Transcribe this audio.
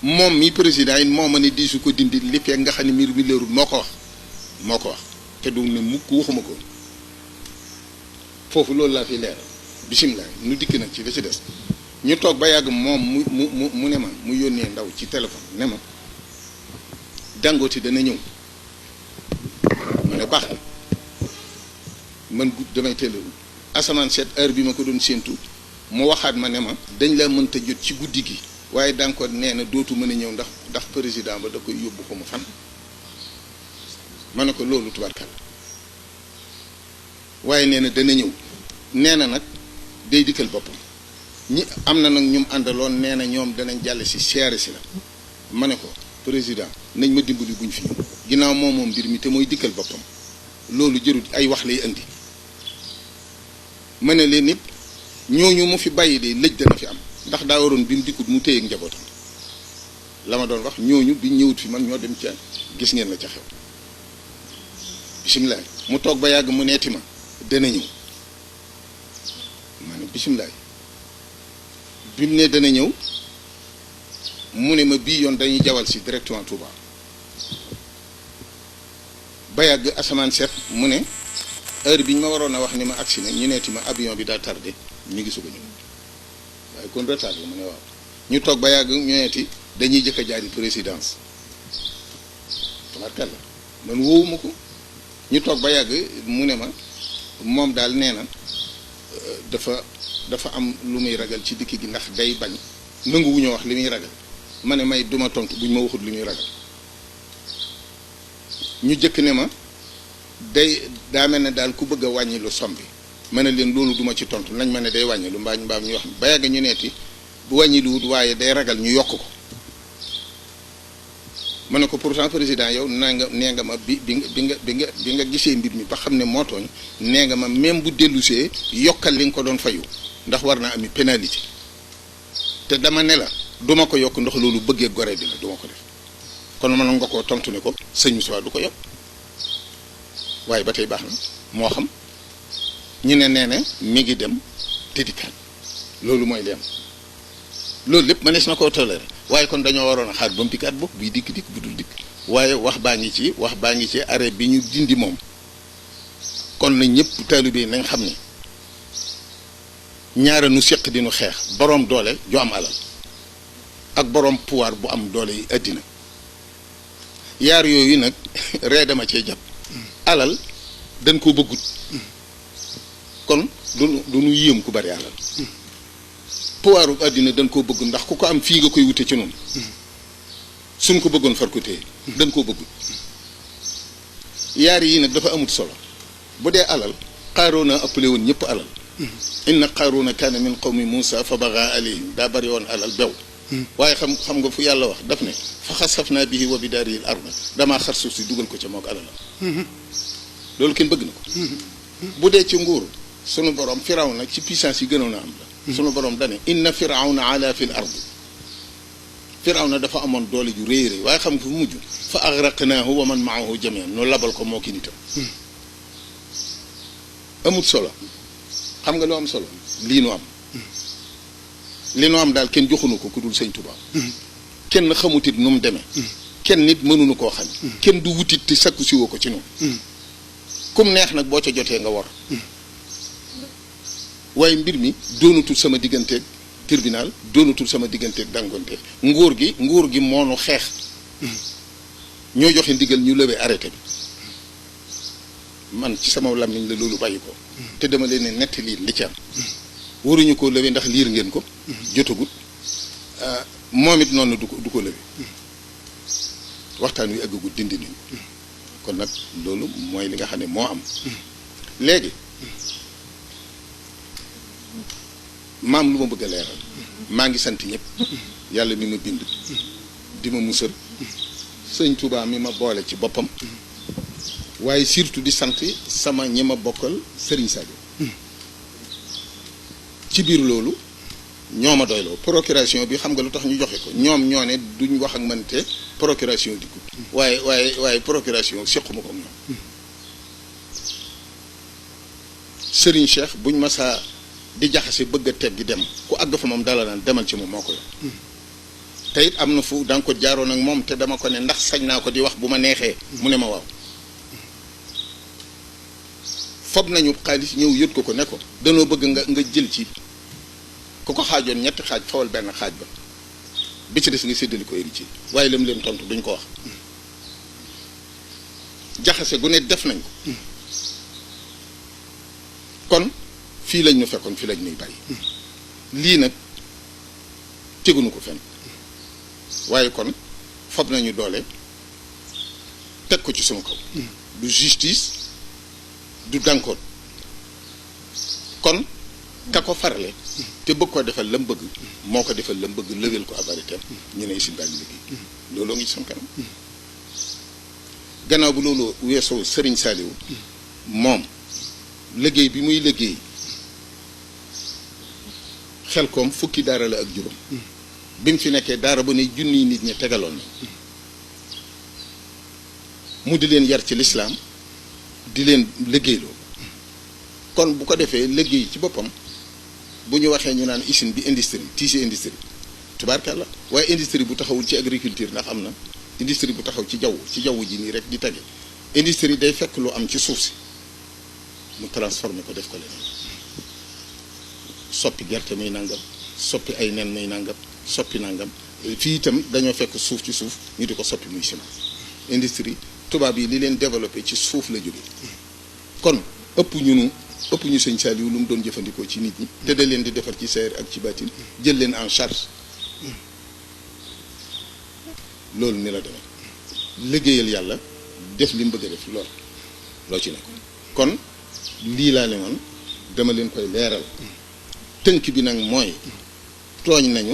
moom mi président yi moo ma ne di su ko dindi li fekk nga xam ne mbir mi leerul moo ko wax te du ne mukk waxuma ko foofu loolu laa fi leeral bisimilah nu dikk nag ci da ci des ñu toog ba yàgg moom mu ne ma mu yónnee ndaw ci téléphone ne ma Dangote dana ñëw ma ne baax na man damay teel asamaan set heure bi ma ko doon séentu mu waxaat ma ne ma dañ la mënta jot ci guddi gi waaye Dangote nee na dootu mën a ñëw ndax président ba da koy yóbbu ko mu fan ma ne ko loolu tubarkalla waaye nee na dana ñëw nee na nag day dikkal boppam ñi am na nag ñum àndaloon nee na ñoom danañ jàll si seere si la ma ne ko président nañ ma dimbali buñ fi ñëw ginnaaw moom mbir mi te mooy dikkal boppam loolu jërul ay wax lay indi ma ne leen nit ñooñu mu fi bàyyi de lëj dana fi am ndax daa waroon bi mu dikkut mu téye ak njabootam la ma doon wax ñooñu bi ñëwut fi man ñoo dem ca gis ngeen la ca xew bisimilah mu toog ba yàgg mu neeti ma dana ñëw ma ne bisimilah bi mu ne dana ñëw mu ne ma bii yoon dañuy jawal si directement Touba ba yàgg asamaan set mu ne heure bi ñu ma waroon a wax ni ma agsi na ñu neeti ma avion bi daa tardé ñu ngi sug a ñëw waaye kon retard la mu ne waaw ñu toog ba yàgg ñu neeti dañuy jëkk a jaari présidence tabarkalla man woowuma ko ñu toog ba yàgg mu ne ma moom daal nee na dafa am lu muy ragal ci dikk gi ndax day bañ nanguwuñu wax li muy ragal ma ne may duma tontu buñ ma waxut li muy ragal ñu jëkk ne ma daa mel ne daal ku bëgg a wàññi lu som bi ma ne leen loolu duma ci tontu nañ ma ne day wàññi lu mbaam ñu wax ba yàgg ñu neeti bu wàññi lu wut waaye day ragal ñu yokk ko ma ne ko pourtant président yow nee nga ma bi nga gisee mbir mi ba xam ne moo tooñ nee nga ma même bu dellusee yokkal li nga ko doon fayu ndax war naa ami pénalité te dama ne la duma ko yokk ndax loolu bëggee gore dina duma ko def kon mën nga koo tontu ne ko sëñ Moussa du ko yokk waaye ba tey baax na moo xam ñu ne nee na mi ngi dem te dikkaat loolu mooy li am loolu lépp mënees na koo toléré waaye kon dañoo waroon a xaar ba mu dikkaat bopp buy dikk bu dul dikk waaye wax baa ngi ci arrêt bi ñu dindi moom kon na ñëpp taalibe yi nañ xam ne ñaara nu séq di nu xeex boroom doole ju am alal ak boroom pouvoir bu am doole yi àddina yaar yooyu nag ree dama cee jàpp alal dañ koo bëggut kon du nu yéem ku bari alal pouvoiru àddina dañ koo bëgg ndax ku ko am fii nga koy wute ci noonu suñ ko bëggoon far ko téye dañ koo bëggut yaar yi nag dafa amut solo bu dee alal Qaaruuna ëppale woon ñëpp alal inna Qaaruuna kaana min qawmi Muusa fa bagaa alayhim daa bari woon alal bew waaye xam nga fu yàlla wax daf ne fa xasafnaa bihi wa bidaarihi al-ard damaa xar suuf si dugal ko ca mook alalam loolu kenn bëgg na ko bu dee ci nguur sunu borom Firawna ci puissance yi gënoon a am la sunu borom dane inna firawna ala fil ard Firawna dafa amoon doole ju rëy rëy waaye xam nga fu mujj fa agraqnaahu wa man maahu jamian nu labal ko moo ki nitam amut solo xam nga lu am solo lii nu am li nu am daal kenn joxunu ko ku dul sëñ Tuubaa kenn xamutit nu mu demee kenn nit mënuñu koo xam kenn du wutit te sakku siwoo ko ci noonu kum neex nag boo ca jotee nga war waaye mbir mi doonatul sama digganteeg tribunal doonatul sama digganteeg Dangote nguur gi moonu xeex ñoo joxe ndigal ñu lëwee arrêté bi man ci sama làmmiñ la loolu bàyyi ko te dama leen ne nettali li ci am waruñu koo lëwee ndax liir ngeen ko jotagut moom it noonu du ko lëwee waxtaan wi ëggagut dindi nañu kon nag loolu mooy li nga xam ne moo am léegi maam lu ma bëgg a leeral maa ngi sant ñëpp yàlla mi ma bind di ma musal sëñ Touba mi ma boole ci boppam waaye surtout di sant sama ñi ma bokkal Serigne Sadio ci biir loolu ñoo ma doyloo procuration bi xam nga lu tax ñu joxe ko ñoom ñoo ne duñ wax ak man te procuration di ko waaye procuration sequma ko ñoom Serigne Cheikh buñ ma saa di jaxase bëgg a teg gi dem ku àgg fa moom dala naan demal ci moom moo ko yor te it am na fu danga ko jaaroon ak moom te dama ko ne ndax sañ naa ko di wax bu ma neexee mu ne ma waaw fob nañu xaalis ñëw yët ko ne ko danoo bëgg nga jël ci ku ko xaajoon ñetti xaaj fawal benn xaaj ba bi ci des nga séddale ko héritier waaye lam leen tontu duñ ko wax jaxase gu ne def nañ ko kon fii lañ ñu fekkoon fii lañ ñuy bàyyi lii nag teguñu ko fenn waaye kon fob nañu doole teg ko ci sunu kaw du justice du dankoon kon ka ko farale te bëgg ko defal lam bëgg moo ko defal lam bëgg lëwel ko abaritem ñu ne isin bàyyi liggéey looloo ngi ci sunu kanam gannaaw bu loolu weesoo Serigne Saliou moom liggéey bi muy liggéey Xelkom fukki daara la ak juróom bi mu fi nekkee daara ba ne junniy nit ñi tegaloon na mu di leen yar ci lislaam di leen liggéeyloo kon bu ko defee liggéey ci boppam bu ñu waxee ñu naan usine bi industrie tiisi industrie tubaarkàlla waaye industrie bu taxawul ci agriculture ndax am na industrie bu taxaw ci jaww ji nii rek di tege industrie day fekk lu am ci suuf si mu transformé ko def ko leneen soppi gerte muy nangam soppi ay nen muy nangam soppi nangam fii itam dañoo fekk suuf ci suuf ñu di ko soppi muy ciment industrie tubaab yi li leen développé ci suuf la jóge kon ëpp ñu sëñ Saliou lu mu doon jëfandikoo ci nit ñi te da leen di defar ci seer ak ci baatin jël leen en charge loolu ni la demee liggéeyal yàlla def li mu bëgg a def loo ci nekk kon lii laa ne woon dama leen koy leeral tënk bi nag mooy tooñ nañu